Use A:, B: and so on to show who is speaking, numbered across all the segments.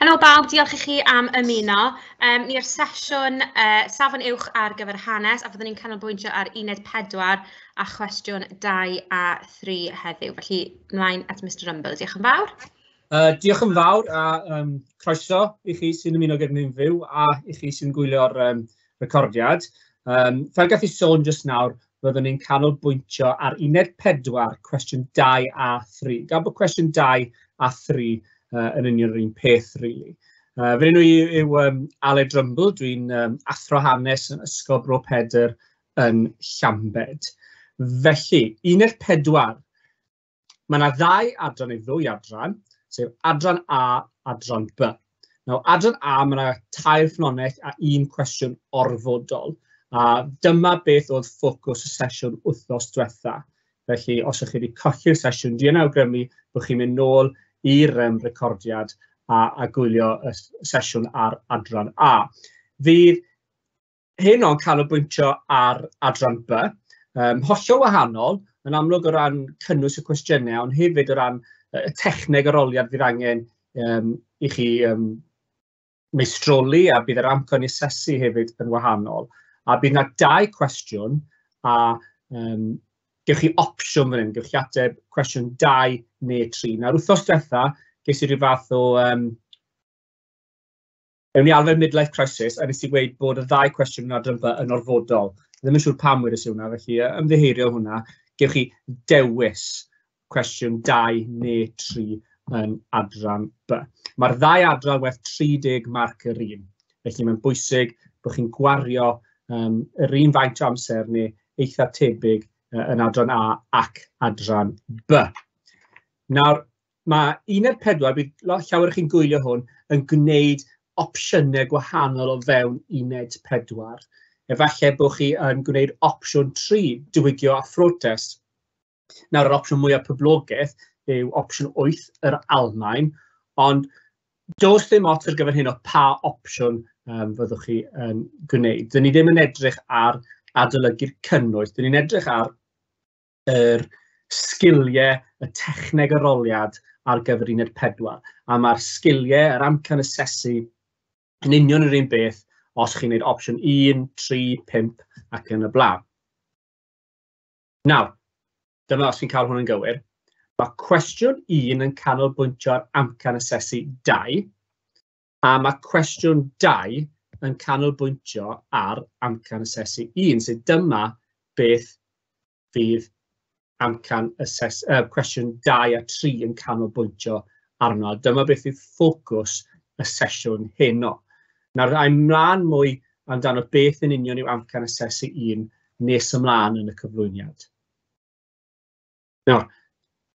A: Helo bawb, diolch i chi am ymuno. Ni ar sesiwn Safon Uwch ar gyfer hanes, a fyddwn ni'n canolbwyntio ar uned 4 a chwestiwn 2 a 3 heddiw. Felly, ymlaen at Mr Rumble. Diolch yn fawr.
B: Diolch yn fawr a croeso i chi sy'n ymuno gyda ni'n fyw a i chi sy'n gwylio'r recordiad. Fel gath i sôn jyst nawr, byddwn ni'n canolbwyntio ar uned 4, cwestiwn 2 a 3. Gan bod cwestiwn 2 a 3 yn union yr un peth, really. Fy enw i yw Aled Rumble, dwi'n athro hanes yn Ysgol Bro Pedr yn Llambed. Felly, uned 4, mae yna ddau adran neu ddwy adran, sef adran A, adran B. Nawr, adran A, mae yna 3 ffynhonnell a 1 cwestiwn orfodol. A dyma beth oedd ffocws y sesiwn wythnos diwetha. Felly, os ydych chi wedi colli'r sesiwn, dwi yn awgrymu bod chi'n mynd nôl i'r recordiad a gwylio y sesiwn ar adran A. Fydd hyn o'n canolbwyntio ar adran B, hollol wahanol, yn amlwg o ran cynnwys y cwestiynau, ond hefyd o ran y techneg arholiad fydd angen i chi meistroli, a bydd yr amcan asesu hefyd yn wahanol. A bydd yna 2 cwestiwn, a gewch chi opsiwn fan hyn, gewch chi ateb cwestiwn 2 neu 3. Nawr, wythnos diwetha, ges i ryw fath o ewn ni arfer midlife crisis, a nes i gweud bod y ddau cwestiwn yn adran B yn orfodol. Ddim yn siŵr pam wedes i hwnna, felly ymddiheurio hwnna. Gewch chi dewis cwestiwn 2 neu 3 yn adran B. Mae'r ddau adran werth 30 marc yr un. Felly mae'n bwysig bod chi'n gwario yr un faint o amser neu eitha tebyg yn adran A ac adran B. Nawr, mae uned 4, bydd llawer o chi'n gwylio hwn, yn gwneud opsiynau gwahanol o fewn uned 4. Efallai bod chi yn gwneud opsiwn 3, diwygio a phrotest. Nawr, yr opsiwn mwyaf poblogaidd yw opsiwn 8, yr Almaen, ond does dim ots ar gyfer hyn o pa opsiwn fyddwch chi yn gwneud. Dyn ni ddim yn edrych ar adolygu'r cynnwys, dyn ni'n edrych ar yr sgiliau, y techneg arholiad ar gyfer uned 4. A mae'r sgiliau, yr amcan asesu yn union yr un beth os chi'n gwneud opsiwn 1, 3, 5 ac yn y blaen. Nawr, dyma os fi'n cael hwn yn gywir. Mae cwestiwn 1 yn canolbwyntio ar amcan asesu 2, a mae cwestiwn 2 yn canolbwyntio ar amcan asesu 1. So dyma beth fydd amcan cwestiwn 2 a 3 yn canolbwyntio arno. Dyma beth fydd ffocws y sesiwn heno. Nawr, a'i mlaen mwy amdano beth yn union yw amcan asesu 1 nes ymlaen yn y cyflwyniad. Nawr,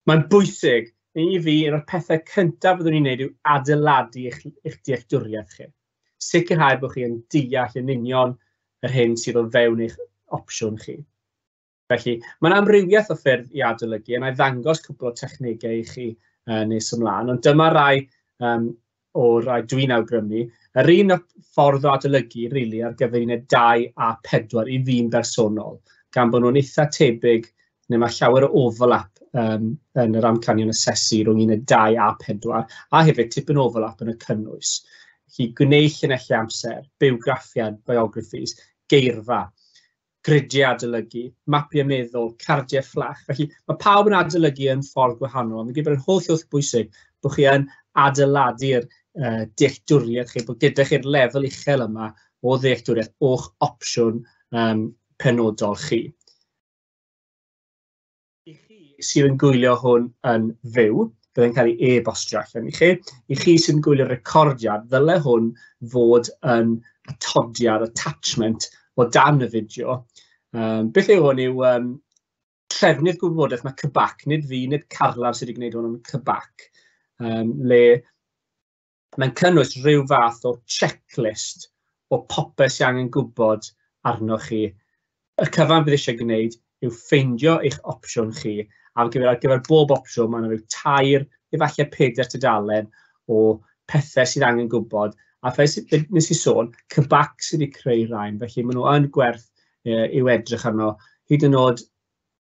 B: mae'n bwysig i fi, un o'r pethau cyntaf fyddwn ni'n neud yw adeiladu eich dealltwriaeth chi. Sicrhau bod chi yn deall yn union yr hyn sydd o fewn eich opsiwn chi. Felly, mae'n amrywiaeth o ffyrdd i adolygu, a na i ddangos cwpl o technegau i chi nes ymlaen, ond dyma rai o'r rai dwi'n awgrymu. Yr un ffordd o adolygu, really, ar gyfer uned 2 a 4 i fi'n bersonol, gan bod nhw'n eitha tebyg, neu mae llawer o overlap yn yr amcanion asesu rhwng uned 2 a 4, a hefyd tipyn o overlap yn y cynnwys. Felly, gwneud llinellau amser, bywgraffiad, biographies, geirfa, gridiau adolygu, mapiau meddwl, cardiau fflach. Felly, mae pawb yn adolygu yn ffordd gwahanol, ond fi'n credu bod yn holl, holl bwysig bod chi yn adeiladu'r dealltwriaeth chi, bod gyda chi'r lefel uchel yma o ddealltwriaeth o'ch opsiwn penodol chi. I chi sydd yn gwylio hwn yn fyw, bydd yn cael ei e-bostio allan i chi. I chi sydd yn gwylio'r recordiad, ddyle hwn fod yn atodiad, attachment o dan y fideo. Beth yw hwn yw trefnydd gwybodaeth mae CBAC, nid fi, nid Carlam sydd wedi gwneud hwn, ond CBAC, le mae'n cynnwys rhyw fath o checklist o popeth sydd angen gwybod arnoch chi. Y cyfan bydd eisiau gwneud yw ffeindio eich opsiwn chi, a ar gyfer bob opsiwn mae yna rhyw 3, efallai 4 tudalen o pethau sydd angen gwybod. A fel nes i sôn, CBAC sydd wedi creu rhain, felly maen nhw yn gwerth i'w edrych arno, hyd yn oed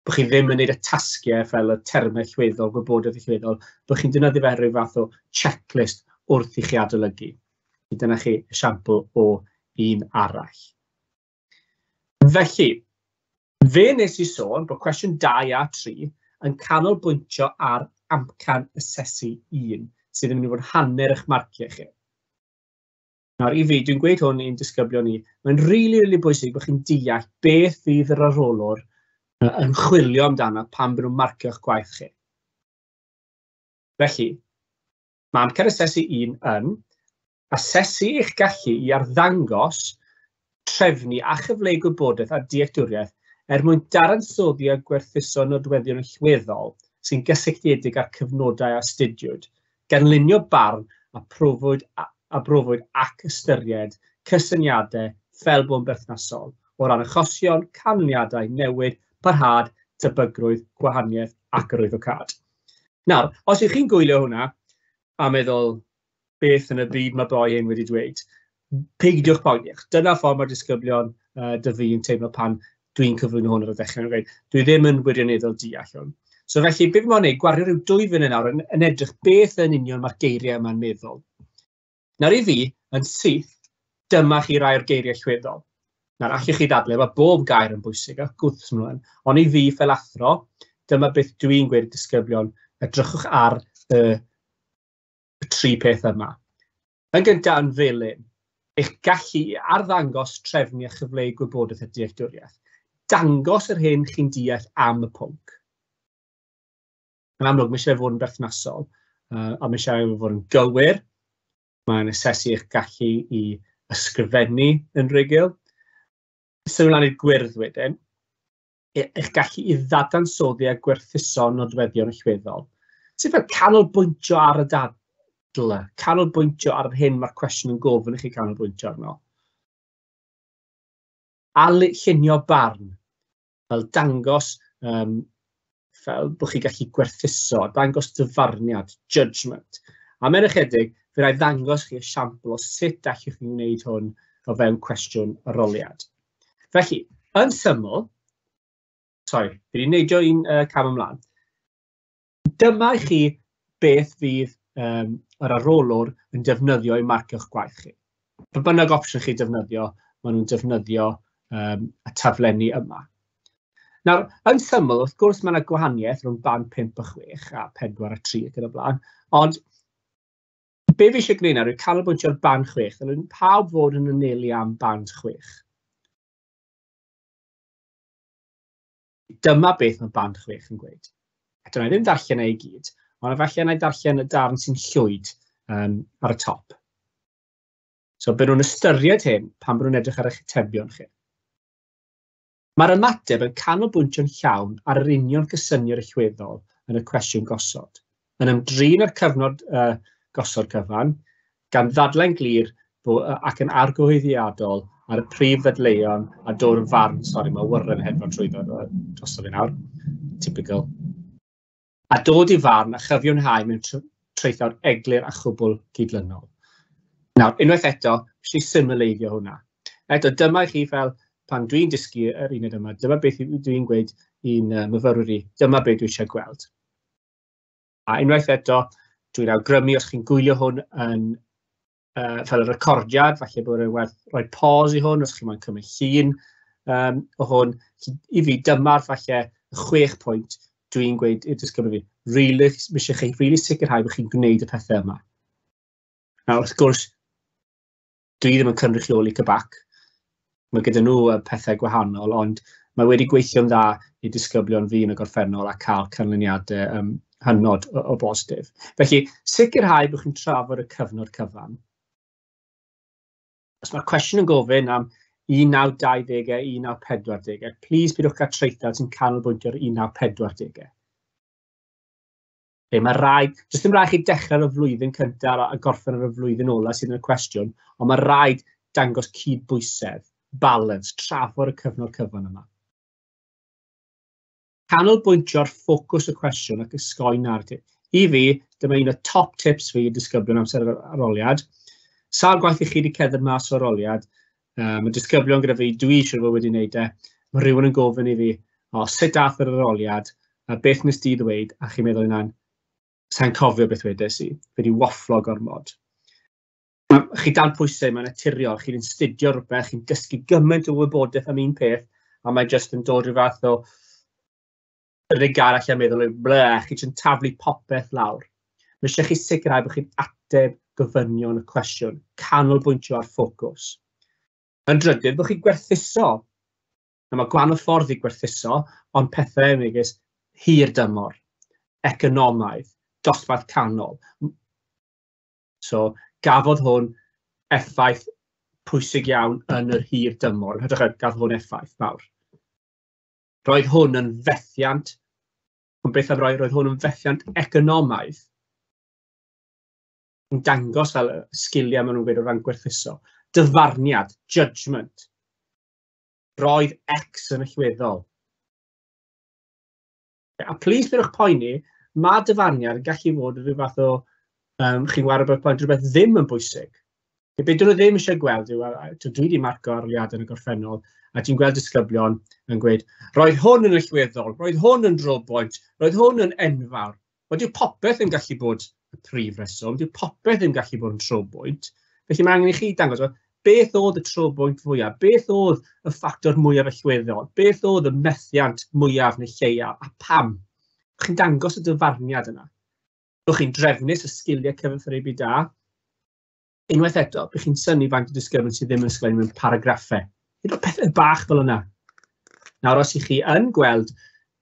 B: bod chi ddim yn gwneud y tasgiau fel y termau allweddol, gwybodaeth allweddol, bod chi'n defnyddio fe rhyw fath o checklist wrth i chi adolygu. Dyna chi esiampl o un arall. Felly, fe wnes i sôn bod cwestiwn 2 a 3 yn canolbwyntio ar amcan asesu 1, sydd yn mynd i fod hanner eich marciau chi. Nawr, i fi, dwi'n gweud hwn i'n disgyblion ni, mae'n rili, rili bwysig bod chi'n deall beth fydd yr arholwr yn chwilio amdano pan byd nhw'n marcio'ch gwaith chi. Felly, mae amcan asesu 1 yn asesu eich gallu i arddangos, trefnu a chyfleu gwybodaeth a dealltwriaeth er mwyn dadansoddi a gwerthuso nodweddion allweddol sy'n gysylltiedig â'r cyfnodau a astudiwyd, gan lunio barn a profwyd, a brofwyd ac ystyried cysyniadau fel bo'n berthnasol o ran achosion, canlyniadau, newid, parhad, tebygrwydd, gwahaniaeth ac arwyddocâd. Nawr, os ych chi'n gwylio hwnna a meddwl beth yn y byd mae boi hyn wedi dweud, peidiwch poeni. Dyna ffordd mae'r disgyblion dy fi yn teimlo pan dwi'n cyflwyno hwn ar y dechrau. Gweud, dwi ddim yn wirioneddol deall hwn. So felly, beth mae'n gwneud, gwario rhyw 2 funud nawr yn edrych beth yn union mae'r geiriau yma'n meddwl. Nawr i fi, yn syth, dyma chi rai o'r geiriau allweddol. Nawr, allwch chi ddadlau, mae bob gair yn bwysig, ac gwrs maen nhw yn. Ond i fi, fel athro, dyma beth dwi'n gweud i'r disgyblion, edrychwch ar y 3 peth yma. Yn gyntaf, yn felyn, eich gallu i arddangos, trefnu a chyfleu gwybodaeth a dealltwriaeth. Dangos yr hyn chi'n deall am y pwnc. Yn amlwg, mae eisiau fod yn berthnasol, a mae eisiau fod yn gywir. Mae'n asesu eich gallu i ysgrifennu yn rhugl. Symud ymlaen i'r gwyrdd wedyn, eich gallu i ddadansoddi a gwerthuso nodweddion allweddol. Sydd fel canolbwyntio ar y dadl, canolbwyntio ar yr hyn mae'r cwestiwn yn gofyn i chi canolbwyntio arno. A llunio barn, fel dangos, fel bod chi'n gallu gwerthuso, dangos dyfarniad, judgment. A mewn ychydig, fe wna i ddangos chi esiampl o sut allwch chi wneud hwn o fewn cwestiwn arholiad. Felly, yn syml, sori, fi wedi neidio un cam ymlaen. Dyma i chi beth fydd yr arholwr yn defnyddio i marcio'ch gwaith chi. Pa bynnag opsiwn chi defnyddio, maen nhw'n defnyddio y taflenni yma. Nawr, yn syml, wrth gwrs mae yna gwahaniaeth rhwng band 5 a 6 a 4 a 3 ac yn y blaen, ond be fi eisiau gwneud nawr yw canolbwyntio ar band 6, ddylen pawb fod yn anelu am band 6. Dyma beth mae band 6 yn gweud. Eto, na i ddim darllen e i gyd, ond efallai na i darllen y darn sy'n llwyd ar y top. So, byd nhw'n ystyried hyn pan byd nhw'n edrych ar eich atebion chi. Mae'r ymateb yn canolbwyntio'n llawn ar yr union gysyniad allweddol yn y cwestiwn gosod, yn ymdrin â'r cyfnod gosod cyfan, gan ddadlau'n glir ac yn argyhoeddiadol ar y prif ddadleuon a dod yn farn, sori, mae wyr yn hedfan trwyddo drosto fi nawr, typical, a dod i farn a chyfiawnhau mewn traethawd eglur a chwbl gydlynol. Nawr, unwaith eto, eisiau symleiddio hwnna. Eto, dyma i chi fel pan dwi'n dysgu yr uned yma, dyma beth dwi'n gweud i'n myfyrwyr i, dyma beth dwi eisiau gweld. A unwaith eto, dwi'n awgrymu os chi'n gwylio hwn yn fel y recordiad, falle bod e'n werth rhoi pause i hwn, os chi'n moyn cymryd llun o hwn. I fi, dyma'r falle 6 pwynt dwi'n gweud i'r disgyblion fi, really, mae eisiau chi really sicrhau bod chi'n gwneud y pethau yma. Nawr, wrth gwrs, dwi ddim yn cynrychioli CBAC. Mae gyda nhw pethau gwahanol, ond mae wedi gweithio'n dda i disgyblion fi yn y gorffennol a cael canlyniadau hynod o bositif. Felly, sicrhau bod chi'n trafod y cyfnod cyfan. Os mae'r cwestiwn yn gofyn am 1920au, 1940au, please pidwch cael traethawd sy'n canolbwyntio ar 1940au. Mae rhaid, does dim rhaid chi dechrau ar y flwyddyn cyntaf a gorffen ar y flwyddyn ola sydd yn y cwestiwn, ond mae rhaid dangos cydbwysedd, balance, trafod y cyfnod cyfan yma. Canolbwyntio ar ffocws y cwestiwn ac ysgoi narratif. I fi, dyma un o top tips fi i disgyblion amser yr arholiad. Sawl gwaith i chi wedi cerdded mas o'r arholiad, mae disgyblion gyda fi, dwi eisiau fod wedi wneud e, mae rhywun yn gofyn i fi, o, sut dath yr arholiad, a beth nes di ddweud, a chi'n meddwl yna'n, sa'n cofio beth wedes i, fe wedi wafflo gormod. Chi dan pwysau, mae'n naturiol, chi'n astudio rhywbeth, chi'n dysgu gymaint o wybodaeth am un peth, a mae jyst yn dod rhyw fath o yr unig gair alla i meddwl yw ble, chi jyst yn taflu popeth lawr. Mae eisiau chi sicrhau bod chi'n ateb gofynion y cwestiwn, canolbwyntio ar ffocws. Yn drydydd, bod chi'n gwerthuso. Nawr, mae gwahanol ffordd i gwerthuso, ond pethau megis hir dymor, economaidd, dosbarth canol. So, gafodd hwn effaith pwysig iawn yn yr hir dymor. Yn hytrach, gafodd hwn effaith mawr. Roedd hwn yn fethiant, ond beth am roi, roedd hwn yn fethiant economaidd. Yn dangos fel y sgiliau maen nhw'n gweud o ran gwerthuso. Dyfarniad, judgment. Roedd X yn allweddol. A plis peidiwch poeni, mae dyfarniad yn gallu fod yn rhyw fath o, chi'n wario bod point rhywbeth ddim yn bwysig. Be dyn nhw ddim eisiau gweld yw, dwi wedi marco arholiadau yn y gorffennol, a ti'n gweld disgyblion yn gweud, roedd hwn yn allweddol, roedd hwn yn drobwynt, roedd hwn yn enfawr. Wel, dyw popeth ddim gallu bod y prif reswm, dyw popeth ddim gallu bod yn trobwynt. Felly mae angen i chi dangos, wel, beth oedd y trobwynt fwyaf, beth oedd y ffactor mwyaf allweddol, beth oedd y methiant mwyaf neu lleiaf, a pam? Chi'n dangos y dyfarniad yna. Byddwch chi'n drefnus, y sgiliau cyfathrebu da. Unwaith eto, byddwch chi'n synnu faint o disgyblion sydd ddim yn ysgrifennu mewn paragraffau. Hyd yn oed pethau bach fel yna. Nawr, os ych chi yn gweld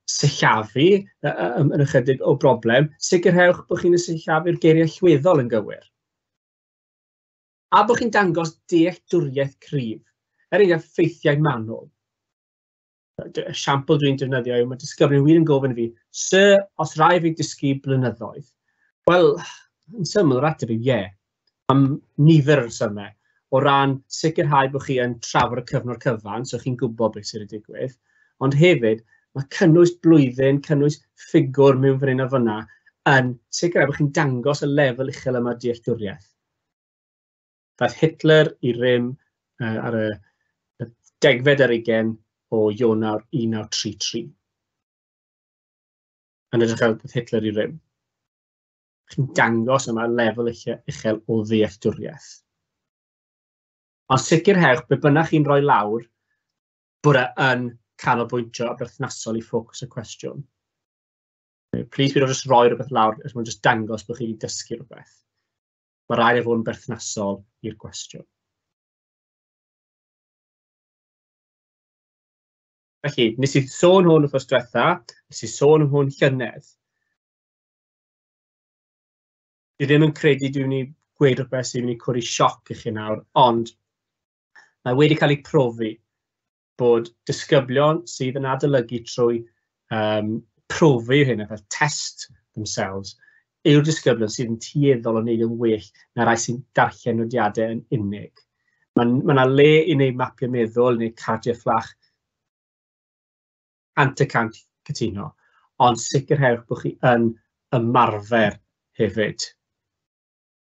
B: sillafu yn ychydig o broblem, sicrhewch bod chi'n sillafu'r geiriau allweddol yn gywir. A bod chi'n dangos dealltwriaeth cryf, er enghraifft ffeithiau manwl. Y esiampl dwi'n defnyddio yw, mae disgyblion wir yn gofyn i fi, "Sir, os rai fi dysgu blynyddoedd?" Wel, yn syml, yr ateb yw ie. Am nifer o'r resymau, o ran sicrhau bod chi yn trafod y cyfnod cyfan, so chi'n gwybod beth sydd wedi digwydd, ond hefyd, mae cynnwys blwyddyn, cynnwys ffigwr mewn fan hyn a fyna, yn sicrhau bod chi'n dangos y lefel uchel yma dealltwriaeth. Daeth Hitler i rym ar y 20 o Ionawr 1933. Yn edrych ar Hitler i rym. Chi'n dangos yma lefel uchel o ddealltwriaeth. Ond sicrhewch, be bynnag chi'n rhoi lawr, bod e yn canolbwyntio a berthnasol i ffocws y cwestiwn. Please peidiwch jyst rhoi rhywbeth lawr, er mwyn jyst dangos bod chi wedi dysgu rhywbeth. Mae rhaid i fod yn berthnasol i'r cwestiwn. Felly, nes i sôn hwn wythnos diwetha, nes i sôn am hwn llynedd. Dwi ddim yn credu dwi'n mynd i gweud rhywbeth sy'n mynd i codi sioc i chi nawr, ond mae wedi cael ei profi bod disgyblion sydd yn adolygu trwy profi hyn, fel test themselves, yw'r disgyblion sydd yn tueddol o wneud yn well na rai sy'n darllen nodiadau yn unig. Mae yna le i wneud mapiau meddwl neu cardiau fflach, 100% cytuno, ond sicrhewch bod chi yn ymarfer hefyd.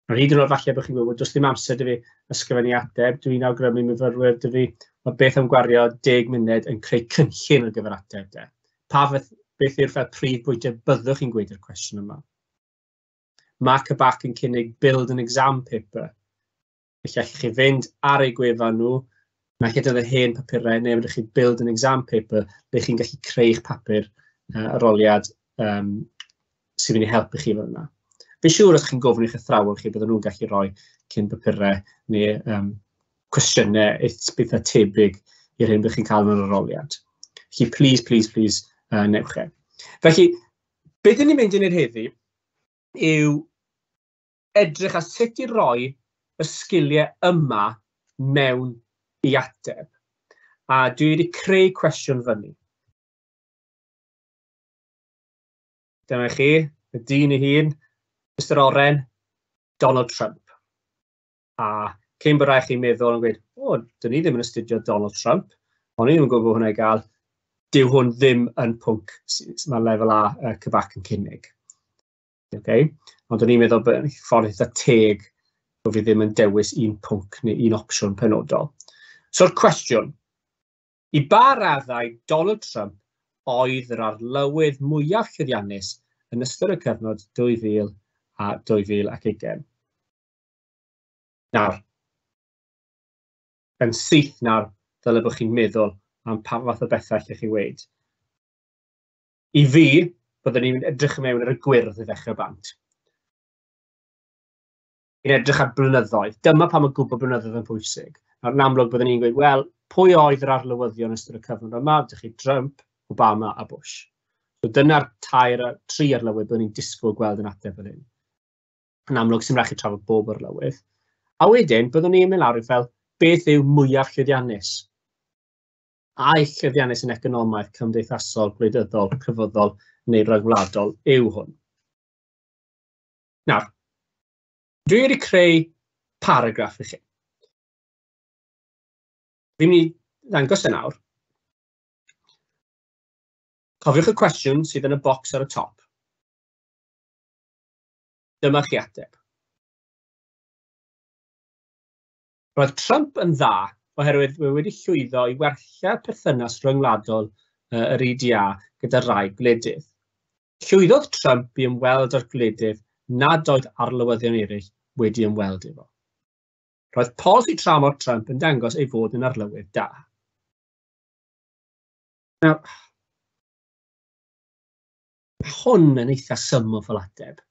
B: Nawr, hyd yn oed falle bod chi'n gwybod, does ddim amser 'da fi ysgrifennu ateb, dwi'n awgrymu myfyrwyr 'da fi, mae beth am gwario 10 munud yn creu cynllun ar gyfer ateb de. Pa beth, beth yw'r fel prif bwyntiau byddwch chi'n gweud i'r cwestiwn yma? Mae CBAC yn cynnig build an exam paper. Felly allwch chi fynd ar eu gwefan nhw, mae lle defnyddio hen papurau, neu ydych chi build an exam paper, lle chi'n gallu creu eich papur arholiad sy'n mynd i helpu chi fel yna. Fi'n siŵr os chi'n gofyn i'ch athrawon chi, bydden nhw'n gallu rhoi cyn papurau neu cwestiynau eitha tebyg i'r hyn byddwch chi'n cael yn yr arholiad. Felly, please, please, please, newch e. Felly, beth dyn ni'n mynd i wneud heddi yw edrych ar sut i roi y sgiliau yma mewn i ateb. A dwi wedi creu cwestiwn fyny. Dyma chi, y dyn ei hun, Mr Oren, Donald Trump. A cyn bod rhaid chi'n meddwl yn gweud, "O, dyn ni ddim yn astudio Donald Trump, ond ni ddim yn gwybod bod hwnna i gael," dyw hwn ddim yn pwnc mae lefel A CBAC yn cynnig. Okay? Ond o'n i'n meddwl bod ffordd eitha teg bod fi ddim yn dewis un pwnc neu un opsiwn penodol. So'r cwestiwn, i ba raddau Donald Trump oedd yr arlywydd mwyaf llwyddiannus yn ystod y cyfnod 2000 a 2020? Nawr, yn syth nawr, dyle bod chi'n meddwl am pa fath o bethau allech chi weud. I fi, byddwn ni'n edrych mewn ar y gwyrdd i ddechrau bant. Ni'n edrych ar blynyddoedd. Dyma pam mae gwybod blynyddoedd yn bwysig. Nawr, yn amlwg, byddwn ni'n gweud, wel, pwy oedd yr arlywyddion yn ystod y cyfnod yma? Ydych chi Trump, Obama a Bush. So dyna'r tair, tri arlywydd byddwn ni'n disgwyl gweld yn ateb fan hyn. Yn amlwg, sy'n rhaid chi trafod bob arlywydd. A wedyn, byddwn ni'n mynd lawr i fel, beth yw mwyaf llwyddiannus? Ai llwyddiannus yn economaidd, cymdeithasol, gwleidyddol, crefyddol neu ryngwladol yw hwn? Nawr, dwi wedi creu paragraff i chi. Fi'n mynd i ddangos e nawr. Cofiwch y cwestiwn sydd yn y bocs ar y top. Dyma chi ateb. Roedd Trump yn dda oherwydd mae wedi llwyddo i wella perthynas rhyngwladol yr UDA gyda rai gwledydd. Llwyddodd Trump i ymweld â'r gwledydd nad oedd arlywyddion eraill wedi ymweld efo. Roedd polisi tramor Trump yn dangos ei fod yn arlywydd da. Nawr, mae hwn yn eitha syml fel ateb.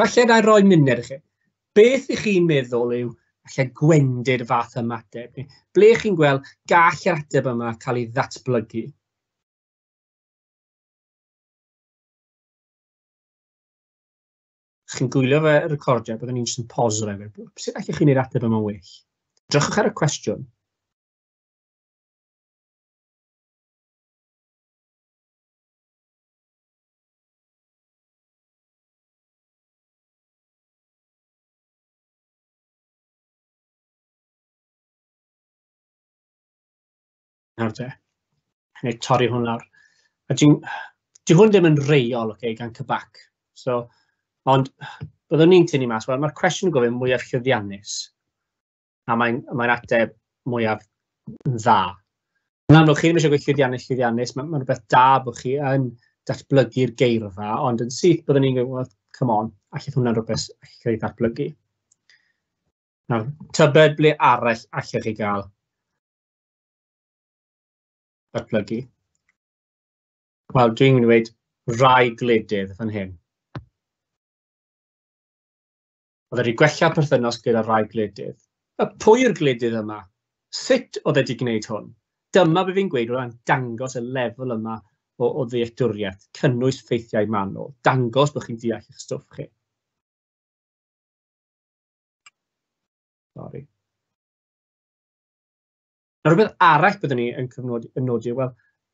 B: Falle na i roi munud i chi. Beth ych chi'n meddwl yw falle gwendid y fath ymateb? Ble chi'n gweld gall yr ateb yma cael ei ddatblygu? Chi'n gwylio fe recordiad, byddwn ni'n jyst yn poso fe. Sut allwch chi wneud ateb yma'n well? Drychwch ar y cwestiwn. Nawr te, neu torri hwn lawr. A ti'n, di hwn ddim yn reol, okay, gan Cybac. So, ond byddwn ni'n tynnu mas, wel, mae'r cwestiwn yn gofyn mwyaf llwyddiannus, a mae'n mae ateb mwyaf yn dda. Yn amlwg, chi ddim eisiau gweud llwyddiannus, llwyddiannus, mae'n ma rhywbeth da bod chi yn datblygu'r geirfa, ond yn syth byddwn ni'n gweud, well, come on, allith hwnna'n rhywbeth allwch chi ddatblygu. Nawr, tybed ble arall allwch chi gael datblygu? Wel, dwi'n mynd i weud rai gwledydd fan hyn. Oedd wedi gwella perthynas gyda rai gwledydd. A pwy yw'r gwledydd yma? Sut oedd wedi gwneud hwn? Dyma be fi'n gweud o ran dangos y lefel yma o ddealltwriaeth, cynnwys ffeithiau manwl, dangos bod chi'n deall eich stwff chi. Sorry. Na rhywbeth arall byddwn ni yn cyfnodi, yn nodi, wel,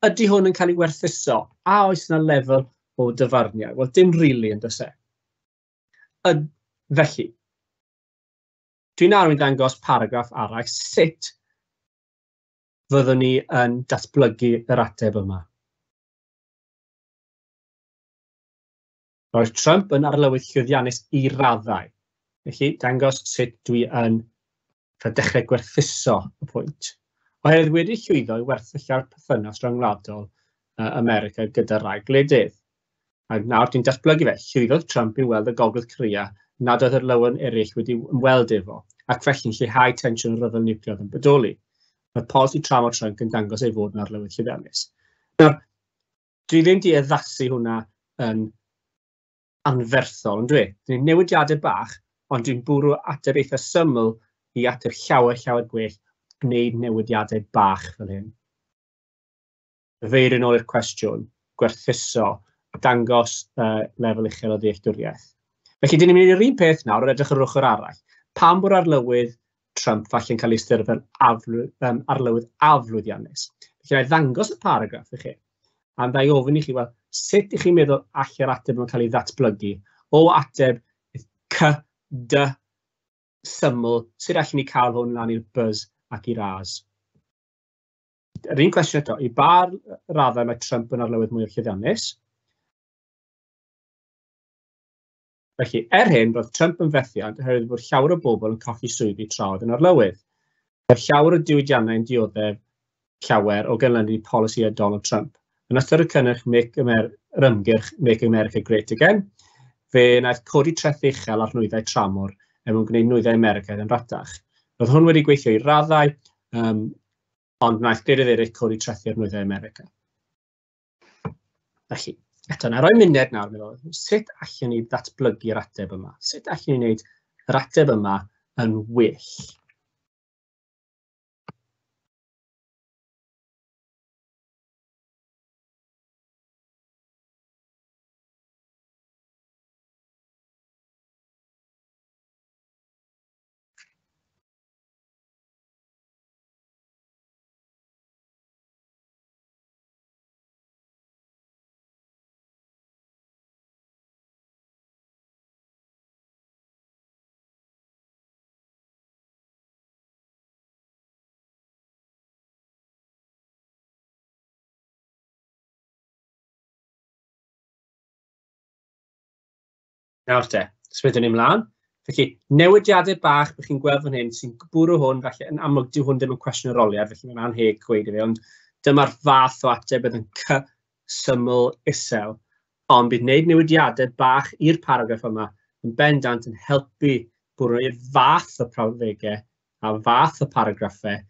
B: ydy hwn yn cael ei werthuso? A oes yna lefel o dyfarniad? Wel, dim rili yn does e. Felly, dwi'n nawr yn dangos paragraff arall sut fyddwn ni yn datblygu yr ateb yma. Roedd Trump yn arlywydd llwyddiannus i raddau. Felly, dangos sut dwi yn dechrau gwerthuso y pwynt. Oherwydd wedi llwyddo i werthuso'r perthynas rhyngwladol America gyda rai gwledydd. A nawr dwi'n datblygu fe. Llwyddodd Trump i weld y Gogledd Korea nad oedd yr lywen eraill wedi ymweld efo, ac felly'n lleihau tensiwn y rhyfel niwclear yn bodoli. Mae polisi tramor Trump yn dangos ei fod yn arlywydd llwyddiannus. Nawr, dwi ddim wedi addasu hwnna yn anferthol, yn dwi? Dwi'n newidiadau bach, ond dwi'n bwrw ateb eitha syml i ateb llawer, llawer gwell gwneud newidiadau bach fel hyn. Cyfeirio nôl i'r cwestiwn, gwerthuso, dangos lefel uchel o ddealltwriaeth. Felly, dyn ni'n mynd i'r un peth nawr, yn edrych ar ochr arall. Pam bod arlywydd Trump falle'n cael ei ystyried fel arlywydd aflwyddiannus? Felly, na i ddangos y paragraff i chi, a na i ofyn i chi, wel, sut ych chi'n meddwl all yr ateb yma'n cael ei ddatblygu? O ateb C, D, syml, sut allwn ni cael hwn lan i'r Bs ac i'r As? Yr un cwestiwn eto, i ba raddau mae Trump yn arlywydd mwyaf llwyddiannus? Felly, er hyn, roedd Trump yn fethiant oherwydd bod llawer o bobl yn colli swyddi tra oedd yn arlywydd. Roedd llawer o diwydiannau'n dioddef llawer o ganlyniad polisi Donald Trump. Yn ystod y cynnyrch Make yr ymgyrch Make America Great Again, fe wnaeth codi treth uchel ar nwyddau tramor er mwyn gwneud nwyddau Americaidd yn ratach. Roedd hwn wedi gweithio i raddau, ond wnaeth gwledydd eraill codi trethi ar nwyddau America. Felly, eto, na roi muned nawr, meddwl, sut allwn ni ddatblygu'r ateb yma? Sut allwn ni wneud yr ateb yma yn well? Nawr te, symudwn ni ymlaen. Felly, newidiadau bach bych chi'n gweld fan hyn sy'n bwrw hwn, falle yn amlwg dyw hwn ddim yn cwestiwn arholiad, felly mae'n anheg gweud i fi, ond dyma'r fath o ateb bydd yn C syml isel. Ond bydd wneud newidiadau bach i'r paragraff yma yn bendant yn helpu bwrw i'r fath o prawddegau a fath o paragraffau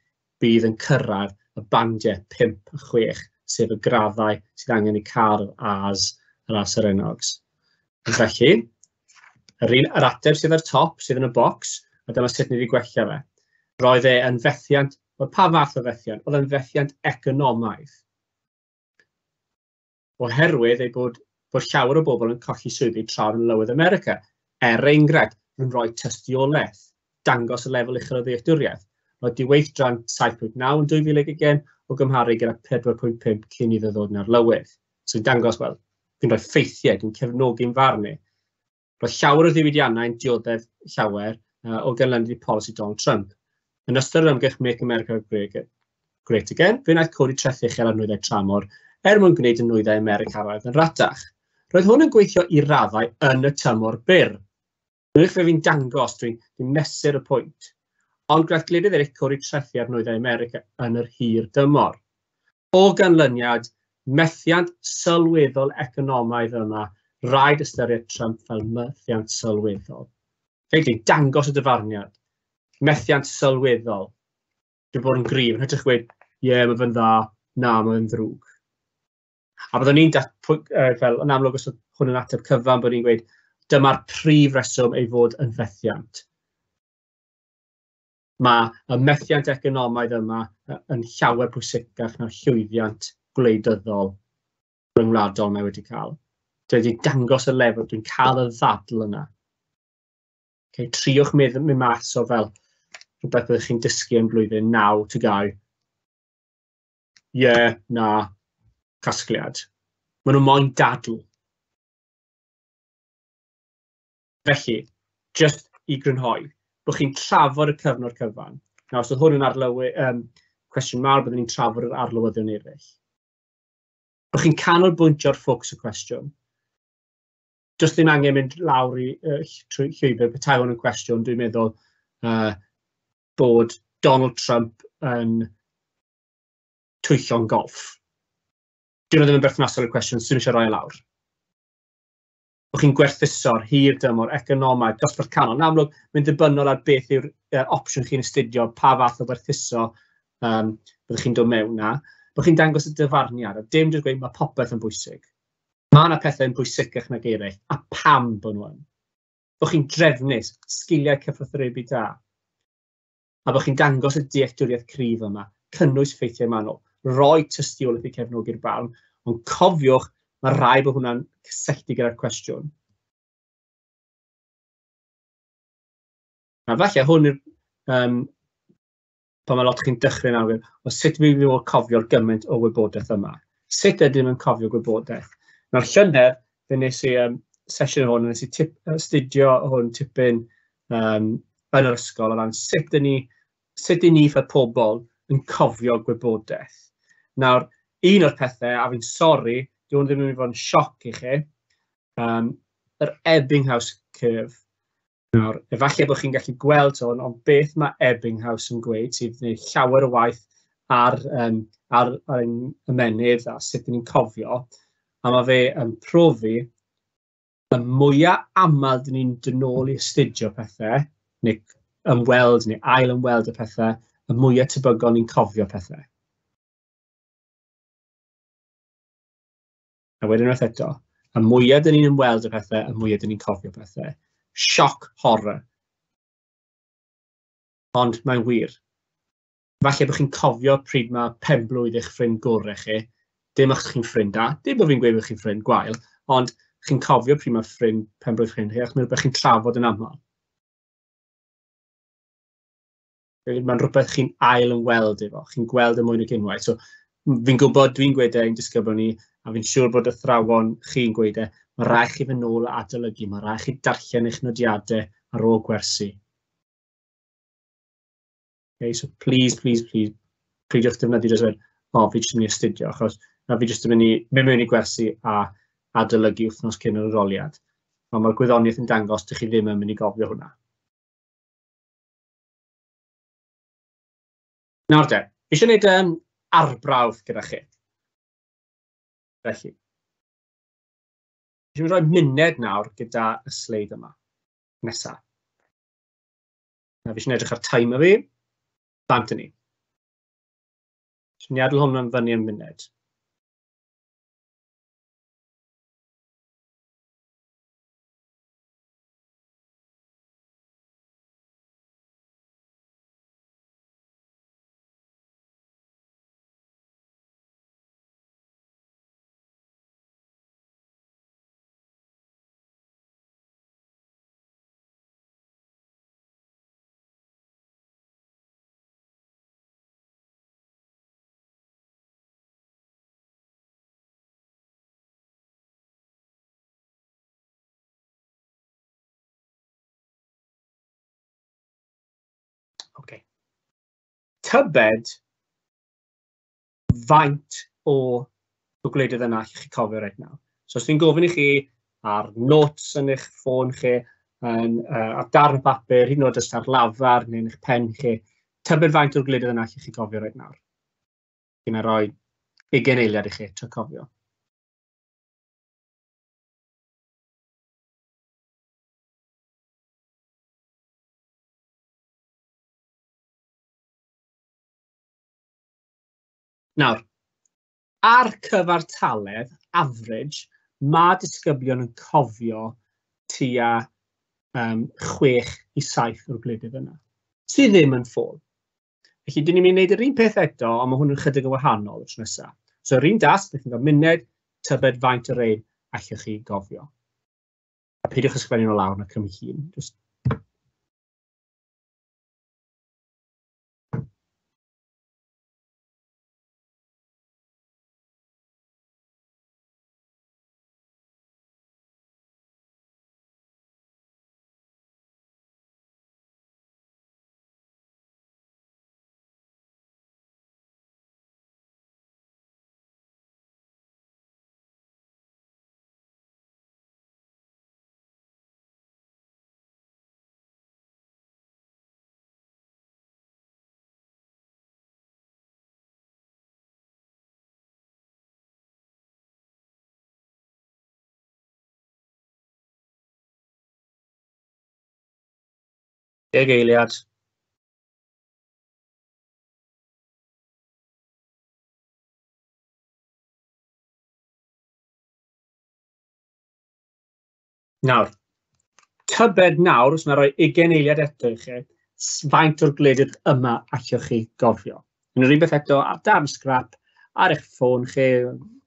B: bydd yn cyrraedd y bandiau 5 a 6, sef y graddau sydd angen eu cael yr A's yr A serenogs. Felly, yr ateb sydd ar top, sydd yn y bocs, a dyma sut ni wedi gwella fe. Roedd e yn fethiant, wel pa fath o fethiant? Oedd e'n fethiant economaidd. Oherwydd ei bod llawer o bobl yn colli swyddi tra oedd yn lywydd America. Er enghraifft, nhw'n rhoi tystiolaeth, dangos y lefel uchel o ddealltwriaeth. Roedd diweithdra'n 7.9 yn 2020 o gymharu gyda 4.5 cyn iddo ddod yn arlywydd. So dangos, wel, dwi'n rhoi ffeithiau, dwi'n cefnogi'n farn i. Roedd llawer o ddiwydiannau'n dioddef llawer o ganlyniad i polisi Donald Trump. Yn ystod yr ymgyrch Make America Great Again, fe wnaeth codi trethi uchel ar nwyddau tramor er mwyn gwneud y nwyddau Americanaidd yn ratach. Roedd hwn yn gweithio i raddau yn y tymor byr. Rwy'n fe fi'n dangos, dwi'n mesur y pwynt. Ond gwnaeth gwledydd eraill codi trethi ar nwyddau America yn yr hir dymor. O ganlyniad, methiant sylweddol economaidd yma, rhaid ystyried Trump fel methiant sylweddol. Felly, dangos y dyfarniad. Methiant sylweddol. Dwi'n bod yn gryf, yn hytrach gweud, ie, yeah, mae fe'n dda, na, mae fe'n ddrwg. A byddwn ni'n fel, yn amlwg, os oedd hwn yn ateb cyfan, byddwn ni'n gweud, dyma'r prif reswm ei fod yn fethiant. Mae y methiant economaidd yma yn llawer pwysicach na'r llwyddiant gwleidyddol rhyngwladol mae wedi cael. Dwi wedi dangos y lefel, dwi'n cael y ddadl yna. Okay, triwch mynd mas o fel rhywbeth byddwch chi'n dysgu yn blwyddyn 9 TGAU. Ie, na, casgliad. Maen nhw moyn dadl. Felly, just i grynhoi, bod chi'n trafod y cyfnod cyfan. Nawr, os oedd hwn yn cwestiwn mawr, byddwn ni'n trafod yr arlywyddion eraill. Bod chi'n canolbwyntio'r ffocws y cwestiwn. Does ddim angen mynd lawr i trwy llwybr, petai hwn yn cwestiwn, dwi'n meddwl bod Donald Trump yn twyllo'n golff. Dyn nhw ddim yn berthnasol i'r cwestiwn, sy'n eisiau rhoi e lawr. Bod chi'n gwerthuso'r hir dymor, economaidd, dosbarth canol. Yn amlwg, mae'n ddibynnol ar beth yw'r opsiwn chi'n astudio, pa fath o werthuso byddwch chi'n dod mewn na. Bod chi'n dangos y dyfarniad, a dim jyst gweud mae popeth yn bwysig. Mae yna pethau yn bwysicach nag eraill, a pam bod nhw yn. Bod chi'n drefnus, sgiliau cyfathrebu da. A bod chi'n dangos y dealltwriaeth cryf yma, cynnwys ffeithiau manwl, rhoi tystiolaeth i cefnogi'r barn, ond cofiwch, mae rhaid bod hwnna'n cysylltu gyda'r cwestiwn. A falle hwn yw'r, pan mae lot chi'n dechrau nawr, o sut fi'n mynd i cofio'r gymaint o wybodaeth yma. Sut ydym yn cofio gwybodaeth? Nawr llynedd, fe nes i sesiwn hwn, nes i astudio hwn tipyn yn yr ysgol o ran sut i ni fel pobl yn cofio gwybodaeth. Nawr, un o'r pethau, a fi'n sori, dyw hwn ddim yn mynd i fod yn sioc i chi, yr Ebbinghaus curve. Nawr, efallai bod chi'n gallu gweld hwn, ond beth mae Ebbinghaus yn gweud, sydd wedi gwneud llawer o waith ar ein ymennydd a sut ni'n cofio, a mae fe yn profi y mwyaf aml dyn ni'n dod nôl i astudio pethau, neu ymweld neu ail ymweld y pethau, y mwyaf tebygol ni'n cofio pethau. A wedyn unwaith eto, y mwyaf dyn ni'n ymweld y pethau, y mwyaf dyn ni'n cofio pethau. Shock horror. Ond mae'n wir. Falle bod chi'n cofio pryd mae penblwydd eich ffrind gorau chi, dim achos chi'n ffrind da, dim bod fi'n gweud bod chi'n ffrind gwael, ond chi'n cofio pryd mae ffrind penblwydd ffrind chi, achos mae'n rhywbeth chi'n trafod yn aml. Mae'n rhywbeth chi'n ail yn weld efo, chi'n gweld y mwy nag unwaith. So, fi'n gwybod, dwi'n gweud e i'n disgyblion ni, a fi'n siŵr bod athrawon chi'n gweud e, mae rhaid chi fynd nôl a adolygu, mae rhaid chi darllen eich nodiadau ar ôl gwersi. Okay, so please, please, please, peidiwch defnyddio jyst fel, o, fi jyst yn mynd i astudio, achos na fi jyst yn mynd i mynd mewn i gwersi a adolygu wythnos cyn yr arholiad. Ond mae'r gwyddoniaeth yn dangos dych chi ddim yn mynd i gofio hwnna. Nawr de, fi eisiau gwneud arbrawf gyda chi. Felly, fi eisiau rhoi muned nawr gyda y sleid yma, nesaf. Na, fi eisiau edrych ar timer fi, bant ni. Eisiau ni adael hwn yn fyny am muned. Okay. Tybed faint o gwledydd yna allwch chi cofio reit nawr. So os fi'n gofyn i chi ar notes yn eich ffôn chi, ar darn papur, hyd yn oed jyst ar lafar neu yn eich pen chi, tybed faint o'r gwledydd yna allwch chi cofio reit nawr. Fi'n rhoi 20 eiliad i chi trio cofio. Nawr, ar cyfartaledd, average, mae disgyblion yn cofio tua 6 i 7 o'r gwledydd yna, sydd ddim yn ffôl. Felly, dyn ni'n mynd i wneud yr un peth eto, ond mae hwn yn chydig yn wahanol y tro nesaf. So, yr un dasg, ydych chi'n cael muned, tybed faint o rein allwch chi gofio. A peidiwch ysgrifennu nhw lawr na cymryd hun. Just... Deg eiliad. Nawr, tybed nawr, os mae rhoi 20 eiliad eto i chi, faint o'r gwledydd yma allwch chi gofio. Yn yr un beth eto, ar darn scrap, ar eich ffôn chi,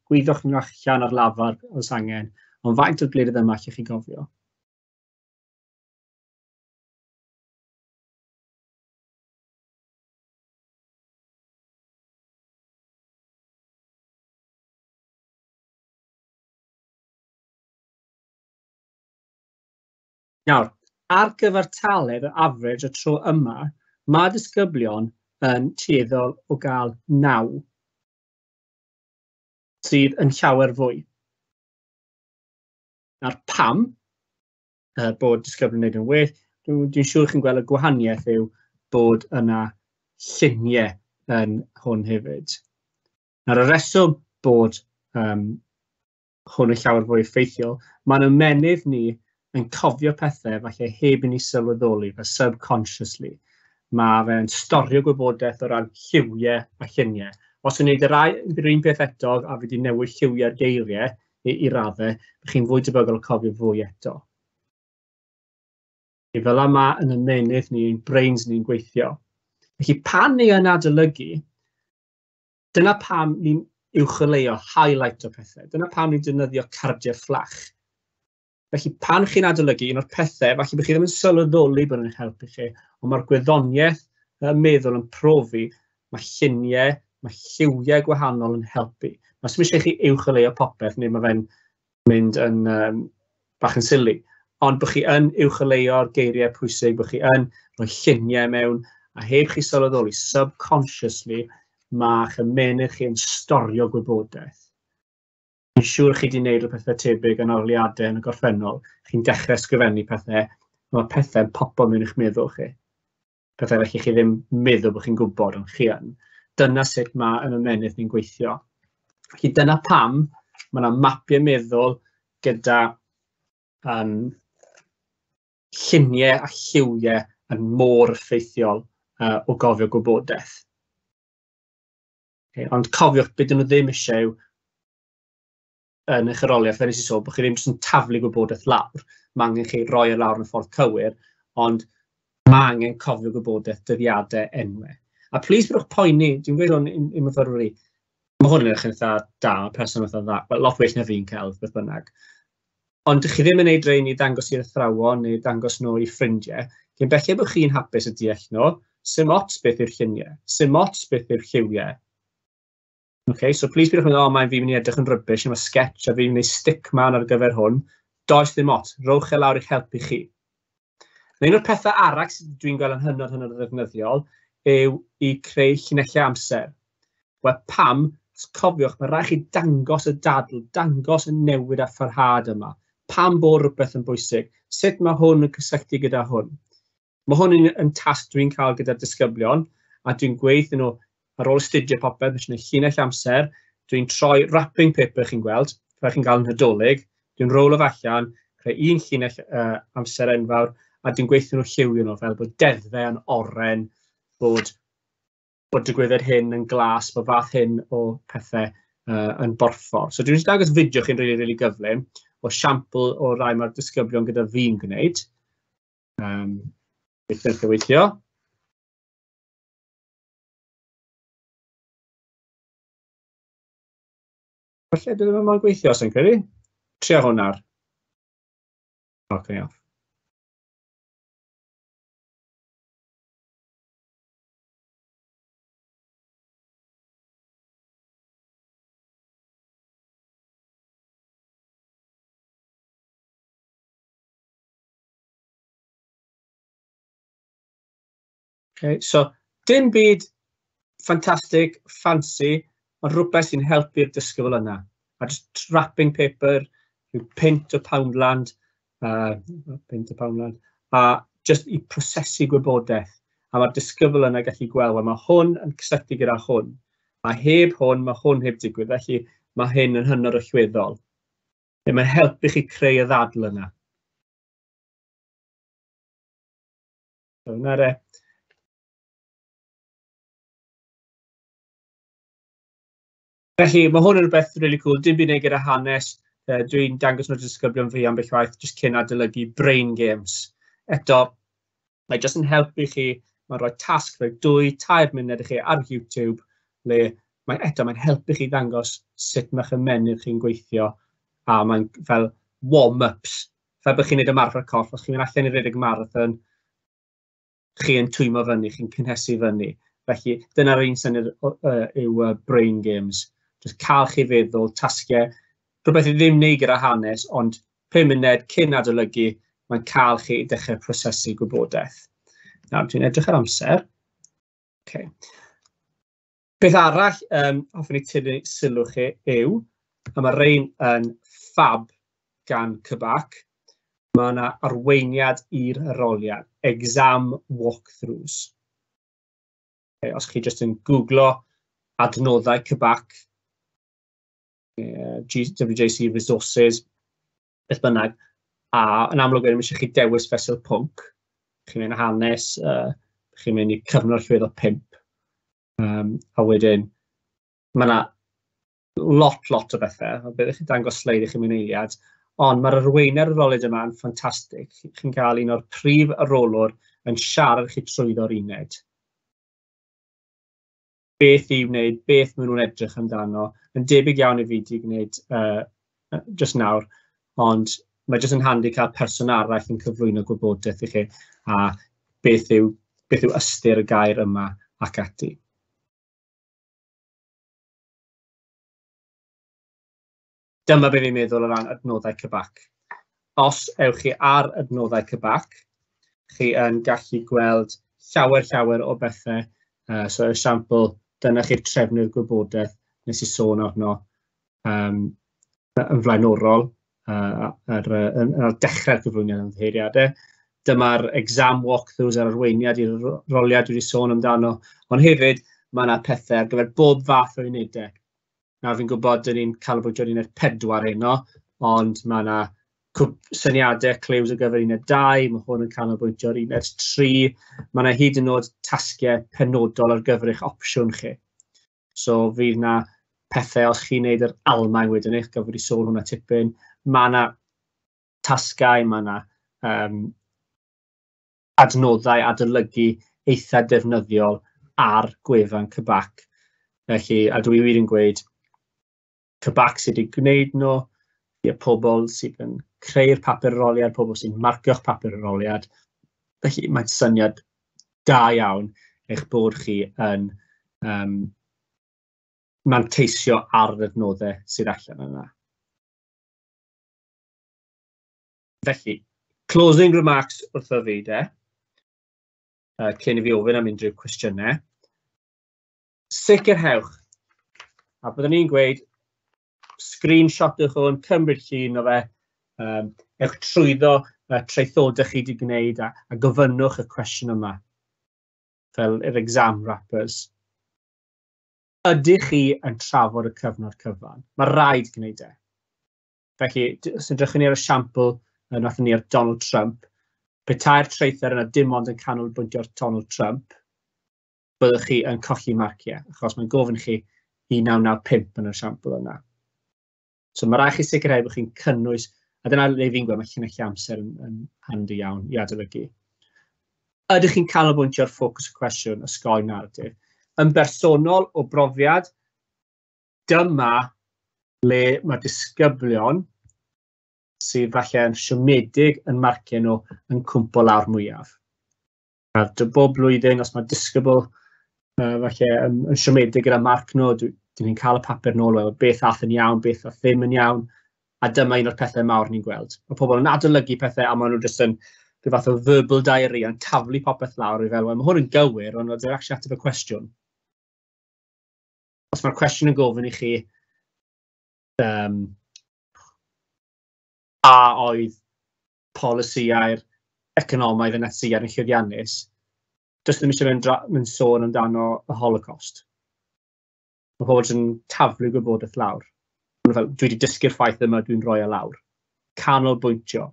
B: gwyddwch nhw allan ar lafar os angen, ond faint o'r gwledydd yma allwch chi gofio. Nawr, ar gyfartaledd, y average y tro yma, mae disgyblion yn tueddol o gael 9, sydd yn llawer fwy. Nawr, pam bod disgyblion yn gwneud yn well, dwi'n siŵr chi'n gweld y gwahaniaeth yw bod yna lluniau yn hwn hefyd. Nawr, y reswm bod hwn yn llawer fwy effeithiol, mae'n ymennydd ni yn cofio pethau falle heb i ni sylweddoli, fel subconsciously. Mae fe'n storio gwybodaeth o ran lliwiau a lluniau. Os yw'n gwneud yr un peth eto a fi wedi newid lliwiau'r geiriau i raddau, chi'n fwy tebygol o cofio fwy eto. Fel yma yn ymennydd ni, ein brains ni'n gweithio. Felly pan ni yn adolygu, dyna pam ni'n uwcholeuo, highlight o pethau. Dyna pam ni'n defnyddio cardiau fflach. Felly pan chi'n adolygu, un o'r pethau, falle bod chi ddim yn sylweddoli bod yn helpu chi, ond mae'r gwyddoniaeth y meddwl yn profi, mae lluniau, mae lliwiau gwahanol yn helpu. Mae sy'n eisiau chi uwcholeuo popeth, neu mae fe'n mynd yn bach yn silly. Ond bod chi yn uwcholeuo'r geiriau pwysig, bod chi yn rhoi lluniau mewn, a heb chi sylweddoli, subconsciously, mae'ch ymennydd chi yn storio gwybodaeth. Fi'n siŵr chi wedi gwneud rhyw pethau tebyg yn arholiadau yn y gorffennol. Chi'n dechrau ysgrifennu pethau, mae pethau'n popo mewn i'ch meddwl chi. Pethau felly chi ddim meddwl bod chi'n gwybod, ond chi yn. Dyna sut mae yn ymennydd ni'n gweithio. Felly dyna pam mae yna mapiau meddwl gyda lluniau a lliwiau yn mor effeithiol o gofio gwybodaeth. Okay, ond cofiwch, beth dyn nhw ddim eisiau yw yn eich arholiad, fel nes i sôn, bod chi ddim jyst yn taflu gwybodaeth lawr. Mae angen chi roi e lawr yn y ffordd cywir, ond mae angen cofio gwybodaeth, dyddiadau, enwau. A plis byddwch poeni, dwi'n gweud hwn i myfyrwyr i, mae hwn yn edrych yn eitha da, person eitha dda, well, lot well na fi'n celf, beth bynnag. Ond chi ddim yn neud rhain i ddangos i'r athrawon neu dangos nhw i ffrindiau. Cyn belled bod chi'n hapus y deall nhw, sim ots beth yw'r lluniau, sim ots beth yw'r lliwiau. Okay, so please bydwch yn meddwl, oh, mae'n fi'n mynd i edrych yn rubbish, mae sketch a fi'n mynd i stick man ar gyfer hwn. Does ddim ots, rowch e lawr i'ch helpu chi. Un o'r pethau arall sydd dwi'n gweld yn hynod hynod o ddefnyddiol yw i creu llinellau amser. Wel, pam? Cofiwch, mae rhaid chi dangos y dadl, dangos y newid a pharhad yma. Pam bod rhywbeth yn bwysig? Sut mae hwn yn cysylltu gyda hwn? Mae hwn yn tasg dwi'n cael gyda'r disgyblion, a dwi'n gweithio nhw ar ôl astudio popeth, felly gwneud llinell amser, dwi'n troi wrapping paper chi'n gweld, fel chi'n cael yn Nadolig, dwi'n rowlo fe allan, creu un llinell amser enfawr, a dwi'n gweithio nhw lliwio nhw, fel bod deddfau yn oren, bod digwyddiad hyn yn glas, bod fath hyn o pethau yn borffor. So dwi'n dangos fideo chi'n rili, rili gyflym o siampl o rai mae'r disgyblion gyda fi'n gwneud. Weithio, weithio. Falle dwi ddim yn gweithio, os yn credu. Trio hwn ar. Ok, off. Okay, so dim byd ffantastig, fancy, ond rhywbeth sy'n helpu'r disgybl yna. A just wrapping paper, rhyw pint o Poundland, a just i prosesu gwybodaeth. A mae'r disgybl yna gallu gweld, wel, mae hwn yn cysylltu gyda hwn. A heb hwn, mae hwn heb digwydd, felly mae hyn yn hynod allweddol. Mae'n helpu chi creu y ddadl yna. So, 'na fe. Felly, mae hwn yn rhywbeth really cool, dim byd i wneud gyda hanes. Dwi'n dangos nhw'r disgyblion fi ambell waith, jyst cyn adolygu brain games. Eto, mae jyst yn helpu chi, mae'n rhoi tasg, rhoi 2-3 munud i chi ar YouTube, le mae eto, mae'n helpu chi ddangos sut mae'ch ymennydd chi'n gweithio, a mae'n fel warm-ups, fel bod chi'n gwneud ymarfer corff, os chi'n mynd allan i redeg marathon, chi yn twymo fyny, chi'n cynhesu fyny. Felly, dyna'r un syniad yw brain games. Jyst cael chi feddwl, tasgiau, rhywbeth i ddim wneud gyda hanes, ond 5 munud cyn adolygu, mae'n cael chi i dechrau prosesu gwybodaeth. Nawr, dwi'n edrych ar amser. Okay. Beth arall hoffwn i tynnu sylw chi yw, a mae rhain yn fab gan CBAC, mae yna arweiniad i'r arholiad, exam walkthroughs. Okay, os chi jyst yn googlo adnoddau CBAC, WJEC resources, beth bynnag, A yn amlwg wedyn, mae eisiau chi dewis fesul pwnc. Chi'n mynd hanes, chi'n mynd i cyfnod allweddol 5. A wedyn, mae yna lot, lot o bethau. Byddwch chi'n dangos sleid i chi mewn eiliad. Ond mae'r arweinydd arholiad yma yn ffantastig. Chi'n cael un o'r prif arholwr yn siarad chi trwyddo'r uned. Beth i wneud, beth maen nhw'n edrych amdano. Yn debyg iawn i fi wedi gwneud jyst nawr, ond mae jyst yn handi cael person arall yn cyflwyno gwybodaeth i chi a beth yw ystyr y gair yma ac ati. Dyma be fi'n meddwl o ran adnoddau CBAC. Os ewch chi ar adnoddau CBAC, chi yn gallu gweld llawer, llawer o bethau. So, esiampl, dyna chi'r trefnydd gwybodaeth nes i sôn arno yn flaenorol ar dechrau'r cyflwyniad ymddiheuriadau. Dyma'r exam walkthroughs a'r arweiniad i'r arholiad dwi wedi sôn amdano. Ond hefyd, mae yna pethau ar gyfer bob fath o unedau. Nawr fi'n gwybod dyn ni'n canolbwyntio ar uned 4 heno, ond mae yna syniadau cliws ar gyfer uned 2, mae hwn yn canolbwyntio ar uned 3, mae yna hyd yn oed tasgiau penodol ar gyfer eich opsiwn chi. So fydd yna pethau os chi'n neud yr Almaen wedyn eich gyfer i sôn hwnna tipyn. Mae yna tasgau, mae yna adnoddau adolygu eitha defnyddiol ar gwefan CBAC. Felly, a dwi wir yn gweud, CBAC sydd wedi gwneud nhw, i'r pobl sydd yn creu'r papur arholiad, pobl sy'n marcio'ch papur arholiad. Felly, mae'n syniad da iawn eich bod chi yn manteisio ar yr adnoddau sydd allan yna. Felly, closing remarks wrtho fi de, cyn i fi ofyn am unrhyw cwestiynau. Sicrhewch, a byddwn ni'n gweud, screenshotwch hwn, cymryd llun o fe, ewch trwyddo y traethodau chi wedi gwneud a gofynnwch y cwestiwn yma, fel yr exam wrappers. Ydych chi yn trafod y cyfnod cyfan? Mae rhaid gwneud e. Felly, os ydych ni ar y siampl nathon ni ar Donald Trump, petai'r traethawd yna dim ond yn canolbwyntio ar Donald Trump, byddwch chi yn colli marciau, achos mae'n gofyn chi 1995 yn y siampl yna. So mae rhaid chi sicrhau bod chi'n cynnwys, a dyna le fi'n gweld mae llinellau amser yn handi iawn i adolygu. Ydych chi'n canolbwyntio ar ffocws y cwestiwn, osgoi narratif? Yn bersonol o brofiad, dyma le mae disgyblion sydd falle yn siomedig yn marciau nhw yn cwmpo lawr mwyaf. A dy bob blwyddyn, os mae disgybl falle yn siomedig gyda marc nhw, dyn ni'n cael y papur nôl, wel, beth ath yn iawn, beth ath ddim yn iawn, a dyma un o'r pethau mawr ni'n gweld. Mae pobl yn adolygu pethau a maen nhw jyst yn rhyw fath o verbal diary yn taflu popeth lawr i fel, wel, mae hwn yn gywir, ond oedd actually ateb y cwestiwn. Os mae'r cwestiwn yn gofyn i chi a oedd polisïau'r economaidd y Natsïaid yn llwyddiannus, does ddim eisiau mynd sôn amdano y Holocaust. Mae pobl jyst yn taflu gwybodaeth lawr. Maen nhw fel, "Dwi wedi dysgu'r ffaith yma, dwi'n rhoi e lawr." Canolbwyntio.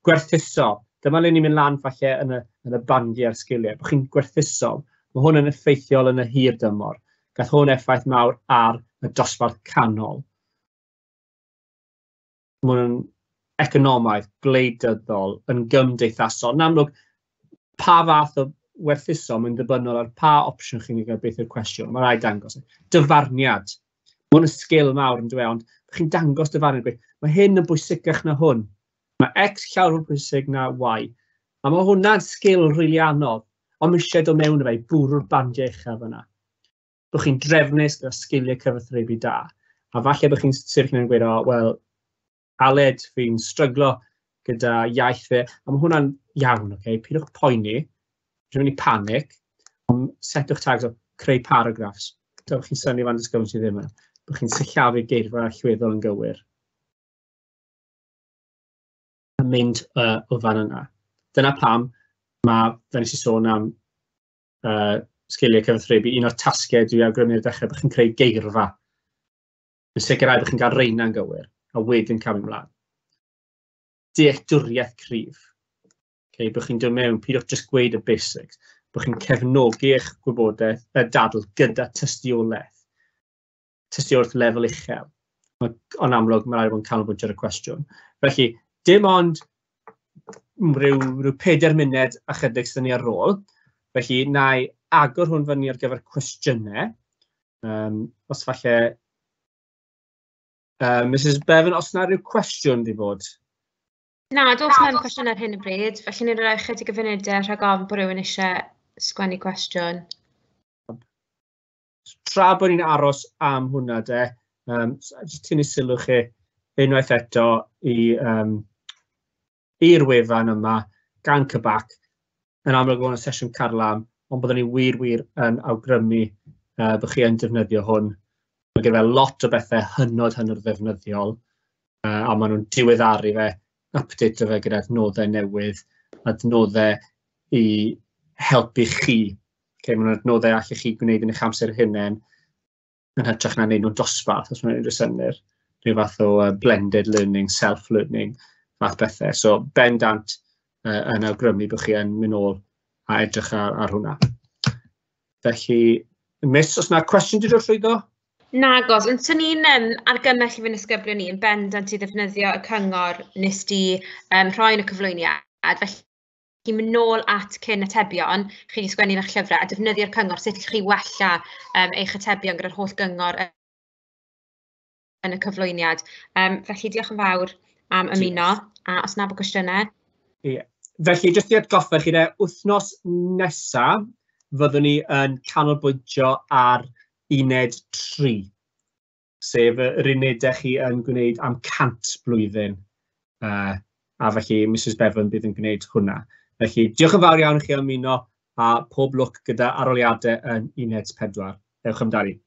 B: Gwerthuso. Dyma le ni'n mynd lan falle yn y bandiau a'r sgiliau. Bod chi'n gwerthuso. Mae hwn yn effeithiol yn y hir dymor. Gath hwn effaith mawr ar y dosbarth canol. Mae hwn yn economaidd, gwleidyddol, yn gymdeithasol. Yn amlwg, pa fath o werthuso, mae'n ddibynnol ar pa opsiwn chi'n gael, beth yw'r cwestiwn. Mae rhaid dangos. Dyfarniad. Mae hwn yn sgil mawr yn dweud, ond chi'n dangos dyfarniad. Gweud, mae hyn yn bwysicach na hwn. Mae X llawer fwy pwysig na Y. A mae hwnna'n sgil rili really anodd, ond mae eisiau dod mewn i fe i bwrw'r bandiau uchaf yna. Bod chi'n drefnus gyda sgiliau cyfathrebu da. A falle bod chi'n sefyll mewn gweud, "O, wel, Aled, fi'n stryglo gyda iaith fe." A mae hwnna'n iawn, okay? Pidwch poeni, dwi'n mynd i panic, ond setwch tags o creu paragraffs. Dewch chi'n synnu fan disgyblion sydd ddim yna. Bod chi'n sillafu geirfa allweddol yn gywir. A mynd o fan yna. Dyna pam mae, fel nes i sôn am sgiliau cyfathrebu, un o'r tasgau dwi awgrymu ar dechrau, bod chi'n creu geirfa. Yn sicrhau bod chi'n cael reina'n gywir, a wedyn camu ymlaen. Dealltwriaeth cryf. Okay, bod chi'n dod mewn, peidiwch jyst gweud y basics, bod chi'n cefnogi eich gwybodaeth, y dadl gyda tystiolaeth. Tystiolaeth lefel uchel. Ond amlwg, mae rhaid bod yn canolbwyntio ar y cwestiwn. Felly, dim ond rhyw 4 munud a chydig sydd ni ar ôl. Felly, na i agor hwn fyny ar gyfer cwestiynau. Os falle... Mrs Bevan, os yna rhyw cwestiwn di bod?
A: Na, does na'm cwestiwn ar hyn o bryd, felly ni'n rhoi ychydig o funudau rhag ofn bod rhywun eisiau sgwennu cwestiwn.
B: Tra bod ni'n aros am hwnna de, jyst tynnu sylw chi unwaith eto i'r wefan yma gan CBAC. Yn amlwg bod yn sesiwn carlam, ond byddwn ni wir wir yn awgrymu bod chi yn defnyddio hwn. Mae gen fe lot o bethau hynod hynod ddefnyddiol, a maen nhw'n diweddaru fe, update fe gyda adnoddau newydd, adnoddau i helpu chi. Okay, maen nhw'n adnoddau allech chi gwneud yn eich amser hunain, yn hytrach na wneud nhw'n dosbarth, os mae'n unrhyw synnwyr. Rhyw fath o blended learning, self-learning, fath bethau. So, bendant yn awgrymu bod chi yn mynd ôl a edrych ar hwnna. Felly, Miss, os yna cwestiwn di dod trwyddo?
A: Nagos, ond swn i'n argymell i fy nisgyblion ni yn bendant i ddefnyddio y cyngor nes di rhoi yn y cyflwyniad. Felly, mynd nôl at cyn atebion, chi wedi sgwennu yn eich llyfrau, a defnyddio'r cyngor sut chi wella eich atebion gyda'r holl gyngor yn y cyflwyniad. Felly, diolch yn fawr am ymuno, a os na bod cwestiynau.
B: Ie. Felly, jyst i atgoffa chi de, wythnos nesaf, fyddwn ni yn canolbwyntio ar uned 3, sef yr unedau chi yn gwneud am 100 blwyddyn. A felly Mrs Bevan bydd yn gwneud hwnna. Felly, diolch yn fawr iawn i chi am ymuno, a pob lwc gyda arholiadau yn uned 4. Ewch amdani.